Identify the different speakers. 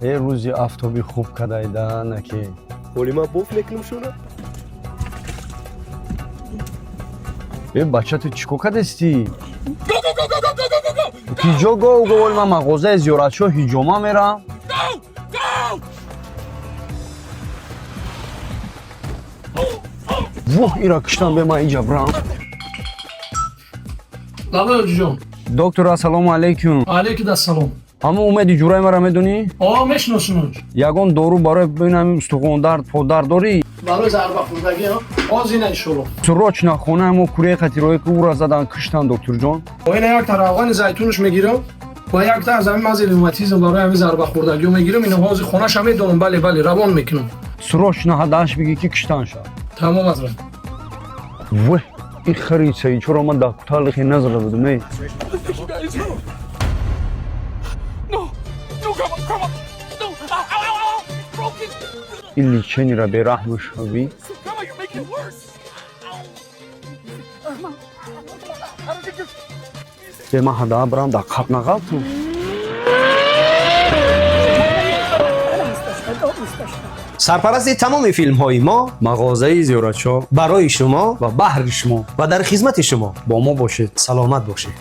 Speaker 1: Э, рӯзи афтобӣ хуб кадайда наки.
Speaker 2: Ҳоли ман боф мекунам шуна.
Speaker 1: Э, бача, ту чӣ кор кадестӣ? Киҷо го го? Оли ман мағозаи зиёратшо ҳиҷома мерам. Воҳ, ира киштам, бе ман инҷа брам.
Speaker 3: Лабай, ҳоҷиҷон.
Speaker 1: Доктор, ассалому алайкум.
Speaker 3: Алейкум ассалом.
Speaker 1: Ҳама умеди ҷураи мара медонӣ?
Speaker 3: О, мешиносунуш.
Speaker 1: Ягон дору барои бинам устухондард, подард дорӣ?
Speaker 3: Барои зарбахӯрдагӣ озина, иншолло.
Speaker 1: Срочно, хонаи мо куреи қатирои ки ура задан, киштан, докторҷон.
Speaker 3: Ина як та равғани зайтунш мегирам ва якта аз ҳамин мази ревматизм барои ҳамин зарбахӯрдагиҳо мегирам. Ина ҳозир хонаша медонам, бале, бале, равон мекунам.
Speaker 1: Срочно ҳадааш бигӣ, ки киштан шав.
Speaker 3: Тамом, ҳазрат.
Speaker 1: Ве, ин хари саичоро ман дар куталихе назара будам, эй.
Speaker 4: No! No, Grandma! Grandma! No! Ow, ow, ow, ow! It's broken!
Speaker 1: Ин лечение ра бераҳм шавӣ.
Speaker 4: Grandma, you're making it worse! Ow! I don't think you're...
Speaker 1: Бе ман ҳаdaa барам, дар қаб нағалтум.
Speaker 2: Сарпарасти тамоми филмҳои мо
Speaker 1: мағозаи зиёратшо
Speaker 2: барои шумо
Speaker 1: ва баҳри шумо
Speaker 2: ва дар хизмати шумо.
Speaker 1: Бо мо бошед.
Speaker 2: Саломат бошед.